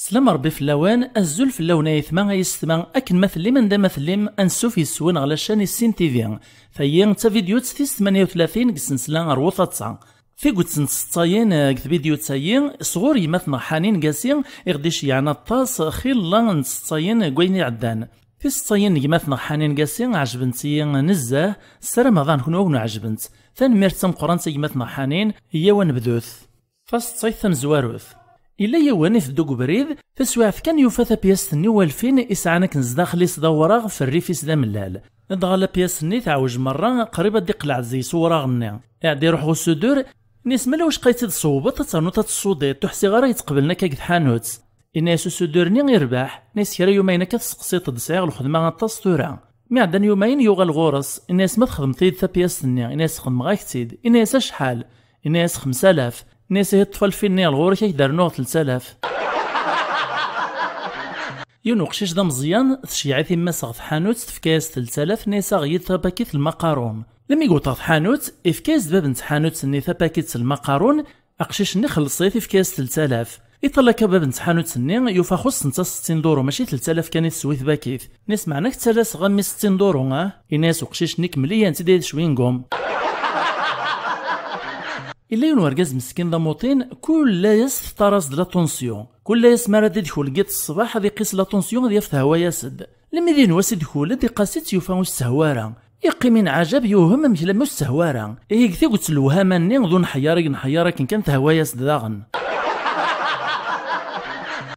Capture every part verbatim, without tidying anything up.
Slam Rebbi fell-awen, azul fell-awen ay aytma ay yessetma, akken ma tellim, anda ma tellim, ansuf yes-wen ɣer la chaîne Issin T V. Tayi d tavidyut tis tmanya u tlatin deg ssensla ar wuṭaṭsa. Tiget n tseṭṭayin, eh, deg tvidyut-ayi, sɣur yemma-tneɣ Ḥanin Gasi, i ɣ-d-iceyyɛen aṭas xilla n tseṭṭayin deg wayen iɛeddan. Tiseṭṭayin n gma-tneɣ Ḥanin Gasi ɛejbent-iyi nezzeh, ssarameɣ daɣen kenwi ad wen-ɛejbent. Tanemmirt d tameqqrant a gma-tneɣ Ḥanin, iyyaw ad nebdut. Taseṭṭayt tamezwarut. Yella yiwen iteddu deg ubrid, taswiɛt kan yufa tapyast-nni walfin isɛan akken zdaxel-is d awraɣ, f rrif-is d amellal. Dɣa lapyast-nni teɛwej merra, qrib ad d-iqleɛ zzi-s uwraɣ-nni. Iɛedda iruḥ ɣer usudur, inna-yas: "Mala wacqa i tt-id-tṣewwbeḍ, ad ternuḍ ad tessudiḍ, ur ḥsiɣ ara yettqeblen akka deg tḥanut." Inna-yas usudur-nni: "Irbeḥ." Inna-yas: "Kra yumayen akka tesseqsiḍ-d, sɛiɣ lxedma aṭas tura." Mi ɛeddan yumayen yuɣal ɣur-s, inna-yas: "Ma txedmeḍ-iyi-d tapyast-nni?" Inna-yas: "Xedmeɣ-ak-tt-id." Inna-yas: "Acḥal?" Inna-yas: "Xemsa alaf." Inna-yas: "Ihi ṭṭef alfin-nni ar ɣur-k, ad k-d-rnuɣ telt alaf." Yiwen uqcic d ameẓyan, tceyyeɛ-it yemma-s ɣer tḥanut, tefka-yas telt alaf, inna-yas: "Aɣ-iyi-d tapakit n lmaqarun." Lmi yewweḍ ɣer tḥanut, ifka-yas-d bab n tḥanut-nni tapakit n lmaqarun, aqcic-nni xelleṣ-it, ifka-yas telt alaf. Iṭall akka bab n tḥanut-nni, yufa xuṣṣent-as settin duṛu, mačči telt alaf kan i teswi tbakit. Inna-yas: "Meɛna-k ttalaseɣ a mmi settin duṛu, ah?" Inna-yas uqcic-nni: "Kemmel-iyi-tent-id ay d cwingum." Illa yiwen wergaz meskin d amuṭin, kul layas teṭṭar-as-d la tension. Kul layas mi ara d-idkul deg yiḍ ṣṣbeḥ, ad iqis la tension, ad yaf tehwa-yas-d. Lmi d yiwen wass idkul-d, iqas-itt, yufa ur s-tehwa ara. Iqqim inɛajab, yewhem amek lamma ur s-tehwa ara. Ihi deg tiget lewhama-nni d unḥeyyaṛ i yenḥeyyaṛ akken kan tehwa-yas-d daɣen.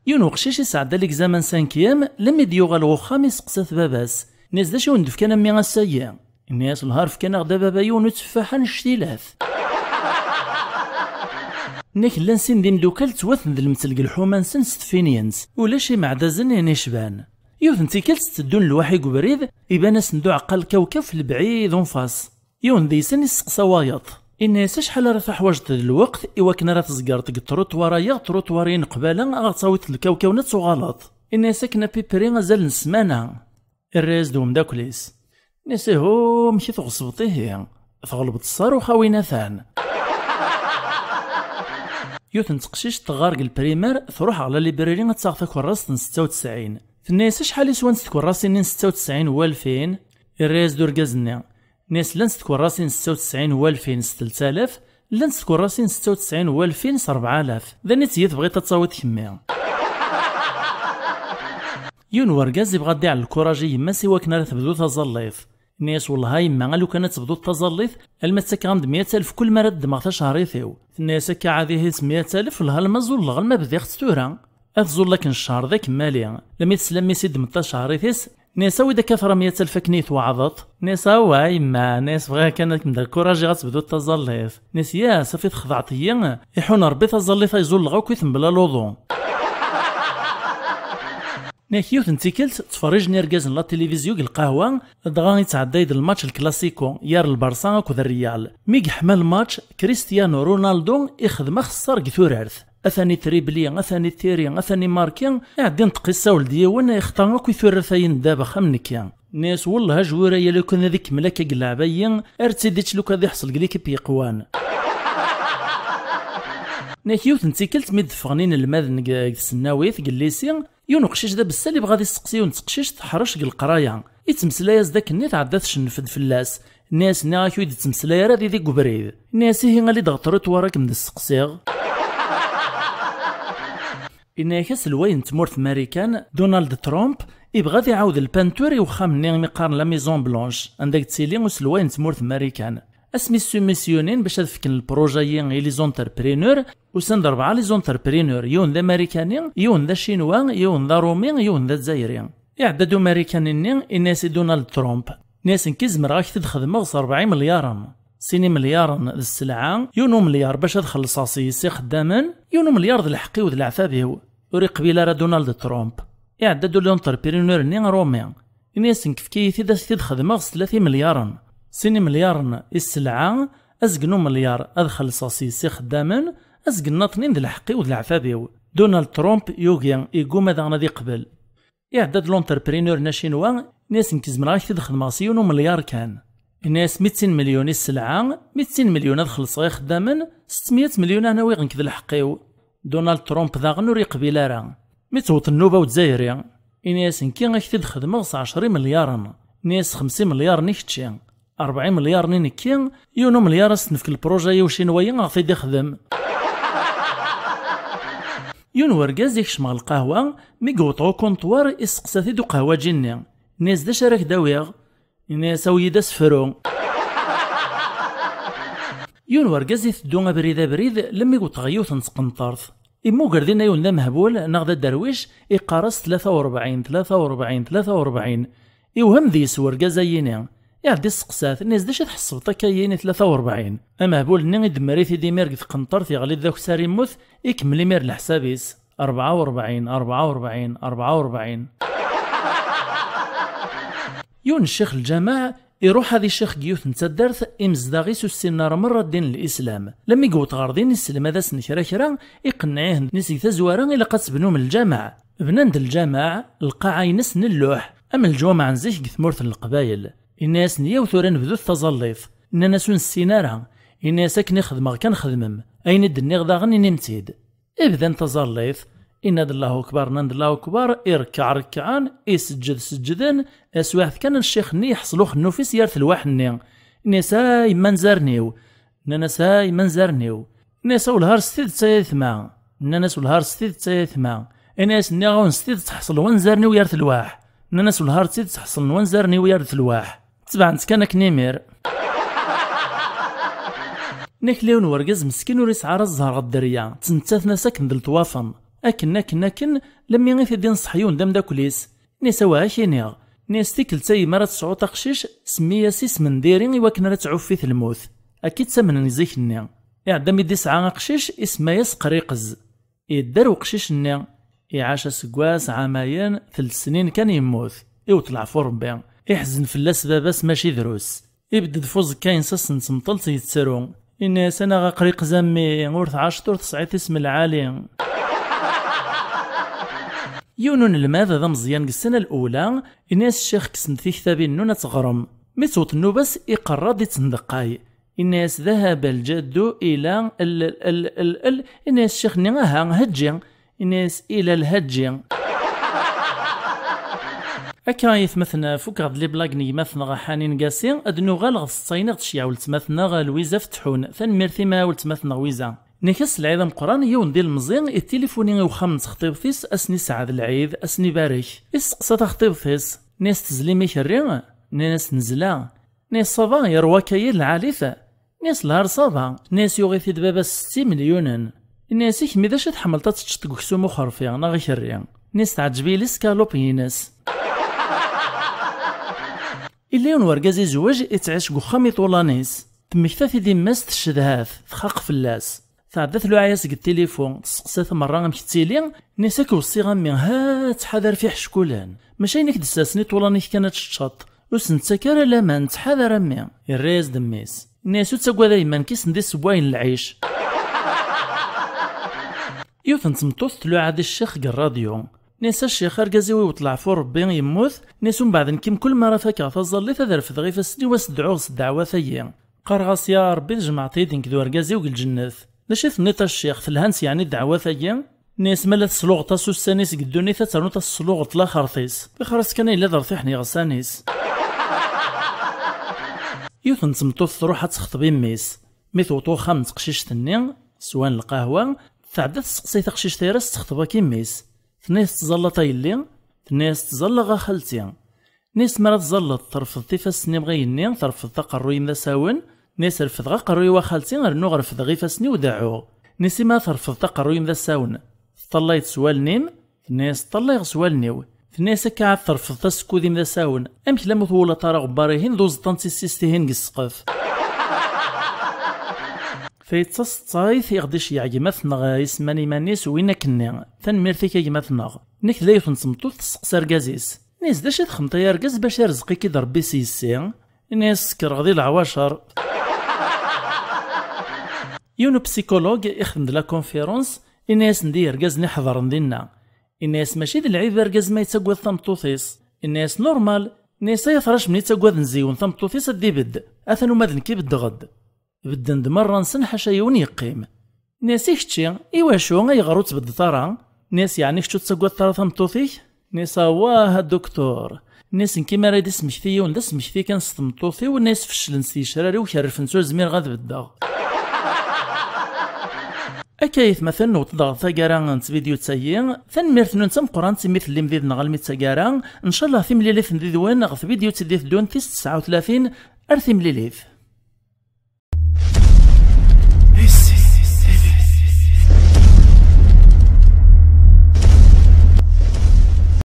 Yiwen uqcic isɛedda l'examen cinquième, lmi d-yuɣal ɣer uxxam iseqsa-t baba-s. Inna-yas: "D acu i wen-d-fkan a mmi ass-agi?" Inna-yas: "Lhar fkan-aɣ-d a baba yiwen utteffaḥ annect-ilat." Inna-k llan sin d imdukal ttwatendlemt deg lḥuma-nsen s tfiniyen-ns, ulac imeɛdazen ayen icban. Yiwet n tikkelt tteddun lwaḥi deg ubrid, iban-asen-d uɛeqqa lkawkaf lebɛid unfas. Yiwen deg-sen isteqsa wayeḍ, inna-yas: "Acḥal ara tuḥwaǧeḍ d lweqt i wakken ara tzegreḍ deg ṭruṭwar-aya, ṭruṭwar-in qbala, ad ɣ-tawiḍ lkawkaw-nni ad tuɣaleḍ?" Inna-yas: "Akken à peu près azal n ssmana." Irra-yas-d umeddakel-is. Inna-yas: "Ihu, amek i tɣeṣbeḍ ihi? Tɣelbeḍ ṣṣarux a win atan." Yiwet n teqcict teɣɣar deg lprimar, truḥ ɣer la librairie ad taɣ takerrast n setta u tesɛin. Tenna-yas: "Acḥal i swant tkerrasin-nni n setta u tesɛin walfin?" Irra-yas-d urgaz-nni. Inna-yas: "Llant tkerrasin n setta u tesɛin walfin s telt alaf, llant tkerrasin n setta u tesɛin walfin s rebɛa alaf. D aniti i tebɣiḍ ad tawiḍ kemmi?" Yiwen wergaz ibɣa ad d-iɛell lkuraj i yemma-s i wakken ara tebdu taẓallit. Inna-yas: "Wellah a yemma, a lukan ad tebduḍ taẓallit, alma ttakkeɣ-am-d meyya alef kul mi ara d-ddmeɣ tacehrit-iw." Tenna-yas: "Akka ɛad ihi s meyya alef, wellah alma ẓulleɣ, alma bdiɣ-tt tura." Ad tẓull akken ccher d akemmali. Lmi tesla mmi-s i ddmeḍ tacehrit-is, inna-yas: "Awi-d akka tura meyya alef akken i yi-tweɛdeḍ." Inna-yas: "Awa a yemma," inna-yas, "bɣiɣ kan ad kem-d-lkurajiɣ ad tebduḍ taẓallit." Inna-yas: "Yya, safi texdeɛḍ-iyi, iḥun Rebbi taẓallit ay ẓulleɣ akk i tembla luḍu." Inna-k yiwet n tikkelt, ttferrijen irgazen la télévision deg lqahwa, dɣa ittɛedday-d lmatch lklasiko, yar lberṣa akked Real. Mi yeḥma lmatch, Cristiano Ronaldo ixdem axeṣṣar deg turart. Atan itribli, atan itiri, atan imarki, iɛeddi neṭq isawel-d yiwen, ixta akk i turart-ayi n ddabex am nekki. Inna-yas: "Wellah ajwir-aya lukan ad ikemmel akka deg lleɛba-yi, ar tt-id-ičč lukan ad iḥṣel deg likip yeqwan." Inna-k yiwet n tikkelt mi d-ffɣen inelmaden deg, deg tsennawit, deg llisi, yiwen uqcic d abessal ibɣa ad isteqsi yiwen n teqcict teḥrec deg leqraya. Ittmeslay-as-d akken-nni tɛedda tcennef-d fell-as. Inna-yas: "Nniɣ-ak ur yi-d-ttmeslay ara di, di ubrid." Inna-yas: "Ihi ali-d ɣer ṭruṭwar ad kem-d-steqsiɣ." Inna-yak aselway n tmurt n Marikan, Donald Trump, ibɣa ad iɛawed lpantur i wexxam-nni imi qqaren la Maison Blanche, anda yettili uselway n tmurt n Marikan. Asmi ssumissyunin bac ad fken lpruj-ayi i les entrepreneurs, usan-d rebɛa les entrepreneurs, yiwen d amarikani, yiwen d acinwa, yiwen d aṛumi, yiwen d azzayri. Iɛedda-d umarikani-nni, inna-yas i Donald Trump, inna-yas: "Nekk i zemreɣ ad k-t-id-xedmeɣ s rebɛa imelyaṛen. Sin imelyaṛen d sselɛa, yiwen umelyaṛ bac ad xellṣeɣ s yes ixeddamen, yiwen umelyaṛ d lḥeqq-iw d leɛtab-iw." Ur iqbil ara Donald Trump. Iɛedda-d ul entrepreneur-nni aṛumi. Ini-asen, kefk-iyi-t-id, ad t-id-xedmeɣ s tlata imelyaṛen. Sin imelyaṛen i sselɛa, azgen umelyaṛ ad xellṣeɣ s yes ixeddamen, azgen nniḍnin d lḥeqq-iw d leɛtab-iw. Donald Trump yugi, yegguma daɣen ad iqbel. Iɛedda-d l'entrepreneur-nni acinwa, ini-as, nekk zemreɣ ad k-t-id-xedmeɣ s yiwen umelyaṛ kan. Ini-as, mitin milyun i sselɛa, mitin milyun ad xellṣeɣ ixeddamen, setmeyya milyun ad n-awiɣ nekk d lḥeqq-iw. Donald Trump daɣen ur yeqbil ara. Mi tewweḍ nnuba uzzayri, ini-as: "Nekki ad k-t-id-xedmeɣ s ɛecra imelyaṛen." Ini-as: "Xemsa imelyaṛen i kečči, rebɛa imelyaṛen i nekki, yiwen umelyaṛ ad s-t-nefk lpruja i ucinwayi ad ɣ-t-id-ixdem." Yiwen wergaz ikcem ɣer lqahwa, mi yewweḍ ɣer ukunṭwar, isteqsa-t-id uqehwaǧi-nni. Ini-as: "D acu ara k-d-awiɣ?" Ini-as: "Awi-yi-d asefru." Yiwen wergaz iteddu abrid abrid, lemmi yewweḍ ɣer yiwet n tqenṭert. Immuger dinna yiwen d amehbul neɣ d aderwic, iqqar-as: "Tlata u rebɛin, tlata u rebɛin, tlata u rebɛin." Iwhem deg-s wergaz-ayini. Iɛedda isteqsa-t, ini-as: "D acu i tḥesbeḍ akka yini tlata u rebɛin?" Amehbul-nni idemmer-it-id imir deg tqenṭert, yeɣli-d d akessar, immut, ikemmel imir leḥsab-is. Rebɛa u rebɛin, rebɛa u rebɛin, rebɛa u rebɛin. Yiwen n ccix lǧameɛ iruḥ ad icix deg yiwet n taddart, imezdaɣ-is ur ssinen ara merra ddin n Lislam. Lammi yewweḍ ɣer din, isselmad-asen kra kra, iqenneɛ ihendiyen seg tazwara ilaq ad tebnum lǧameɛ. Bnan-d lǧameɛ, lqaɛa-ines n lluḥ, am leǧwameɛ n zik deg tmurt n Leqbayel. Inna-yasen: "Yaw tura nebdu-t taẓallit." Nnan-as: "Ur nessin ara." Inna-yas: "Akken i xedmeɣ kan xedmem, ayen i d-nniɣ daɣen inim-tt-id." Ibdan taẓallit, inna-d: "Allahu akbar", nnan-d: "Allahu akbar", irekkeɛ rekkɛen, iseǧǧed seǧǧden. Taswiɛt kan, ccix-nni iḥṣel uxennuf-is yar telwaḥ-nni. Inna-yas: "A yemma n zerniw!" Nnan-as: "A yemma n zerniw!" Inna-yas: "A welhar s tidet ay aytma!" Nnan-as: "Welhar s tidet ay aytma!" Inna-yas: "Nniɣ-awen s tidet ḥṣel wanzarniw yar telwaḥ." Nnan-as: "Welhar d tidet ḥṣlen wanzarniw yar telwaḥ." Tebɛen-tt kan akken imir. Nnak-li yiwen wergaz meskin ur yesɛi ara zzher ɣer dderya, ttmettaten-as akken d letwafen. Akken, akken, akken, lammi i t-id-inṣeḥ yiwen d ameddakel-is. Inna-yas: "Awa, ad k-iniɣ." Inna-yas: "Tikkelt-a yemma ara tesɛuḍ aqcic, semmi-yas isem n diri i wakken ara tɛuffi telmut." Akka i ttamnen zik-nni. Iɛedda mi d-isɛa aqcic, isemma-yas Qriqez. Yedder uqcic-nni, iɛac aseggas, ɛamayen, telt snin kan yemmut. Iwet leɛfu Rebbi. Iḥzen fell-as baba-s mačči drus. Ibedd-d f uẓekka-ines ass n temṭelt yettru. Inna-yas: "Anaɣ a Qriqez a mmi, ur tɛaceḍ ur tesɛiḍ isem lɛali." Yiwen unelmad d ameẓyan deg ssena l-ula, inna-yas: "Ccix, kksemt tiktabin-nwen ad teɣrem." Mi tewweḍ nnuba-s, iqerra-d ittendeqqay. Inna-yas: "Dahaba ljaddu ila l, l, l, l." Inna-yas ccix-nni: "Aha, hejji." Inna-yas: "Ila lhajji." Akka ay atmaten, fukeɣ-d les blagues n gma-tneɣ Ḥanin Gasi, ad nuɣal ɣer tseḍsa-inu ɣ-d-teceyyeɛ weltma-tneɣ Lwiza Fetḥun. Tanemmirt-im a weltma-tneɣ Wiza. Nniɣ-as lɛid ameqqran, yiwen d ilemẓi, ittilifuni i uxxam n texṭibt-is, ad sen-isɛed lɛid, ad sen-ibarek. Isteqsa taxṭibt-is, nni-as: "Tezlim ikerri?" Nnan-as: "Nezla." Nni-as: "Ça va, yerwa akayad lɛali-t?" Nni-as: "Lhar ça va." Nni-as: "Yuɣ-it-id baba-s setta imelyunen." Nni-as: "I kemm d acu i tḥemmleḍ ad teččeḍ deg uksum uxerfi neɣ ikerri?" Nni-as: "Teɛǧeb-iyi l'escalope-ines." Illa yiwen wergaz izewwej, ittɛic deg uxxam iṭulan-is. Temmekta-t-id yemma-s, teccedha-t, txaq fell-as. Tɛedda tluɛa-yas deg tilifu, testeqsa-t merra amek tettili, nni-as: "Ad k-weṣṣiɣ a mmi, ha ttḥadar f iḥeckulen. Mačči ayen i k-d-ssersen iṭulan-ik kan ad teččeḍ. Ur sen-ttak ara laman, ttḥadar a mmi." Yerra-yas-d mmi-s. Nni-as: "Ur ttagad a yemma, nekk i sen-d-issewwayen lɛic." Yiwet n tmeṭṭut tluɛa-d i ccix deg rradyu. Nni-as: "A ccix, argaz-iw iwet leɛfu Rebbi, yemmut." Nni-as: "Umbeɛd nekki mkul mi ara fakeɣ taẓallit ad refdeɣ ifassen-iw, ad s-dɛuɣ s ddeɛwat-agi. Qqareɣ-as: Ya Ṛebbi, tjemɛeḍ-iyi-d nekk d urgaz-iw deg lǧennet." "D acu i tenniḍ a ccix, telhant yeɛni ddeɛwat-agi?" Nni-as: "Ma la tesluɣeḍ-as ussan-is deg ddunit, ad ternuḍ ad as-tesluɣeḍ laxert-is. Tixer-as kan ay la d-rtiḥen yeɣsan-is." Yiwet n tmeṭṭut truḥ ad texṭeb i mmi-s. Mi tewweḍ uxxam n teqcict-nni, swan lqahwa, tɛedda testeqsay taqcict-a ara s-texṭeb akka i mmi-s. Tenna-yas: "Teẓẓalleḍ a yelli?" Tenna-yas: "Ttẓallaɣ a xalti." Nni-as: "Mi ara tẓalleḍ, trefdeḍ ifassen-im ɣer igenni, trefdeḍ aqerruy-im d asawen?" Nni-as: "Refdeɣ aqerruy-iw a xalti, rnu refdeɣ ifassen-iw, deɛɛuɣ." Nni-as: "I ma trefdeḍ aqerruy-im d asawen, teṭṭallayeḍ s wallen-im?" Tenna-yas: "Ṭṭallayeɣ s wallen-iw." Tenna-yas: "Akka ad trefdeḍ asekkud-im d asawen, amek la ma ur twalaḍ ara aɣebbar-ihin d uẓeṭṭa n tissist-ihin deg ssqef?" Tayeḍ taseḍsayt i ɣ-d-iceyyeɛ gma-tneɣ isemman iman-is win akkenni. Tanemmirt-ik a gma-tneɣ. Nekk d yiwet n tmeṭṭut testeqsa argaz-is. Nni-as: "D acu i txedmeḍ ay argaz bac irezq-ik-id Rebbi s yessi?" Nni-as: "Sekreɣ di leɛwacer." Yiwen upsikulug ixdem-d la conférence, inna-yasen-d i yergazen iḥeḍren dinna. Inna-yas: "Mačči d lɛib argaz ma yettagad tameṭṭut-is." Inna-yas: "Normal." Inna-yas: "Ay atrac, mni ttagaden ziwen tameṭṭut-is ad d-ibedd, atan uma d nekk i beddeɣ-d." Bedden-d merra-nsen, ḥaca yiwen yeqqim. Nni-as: "I kečči, i wacu, ayɣer ur tbeddeḍ ara?" Nni-as: "Yeɛni kečč ur tettagadeḍ ara tameṭṭut-ik?" Nni-as: "Awah a duktur." Nni-as: "Nekk mi ara d-ismekti yiwen d asmekti kan s tmeṭṭut-iw, nni-as, feclen s yecrar-iw, kerfen-tt, ur zmireɣ ad beddeɣ." Akka ay atmaten, newweḍ-d ɣer taggara n tvidyut-agi. Tanemmirt-nwen d tameqqrant imi tellim did-neɣ almi d taggara. Ncallah timlilit n did-wen ɣer tvidyut i d-iteddun tis tesɛa u tlatin. Ar timlilit.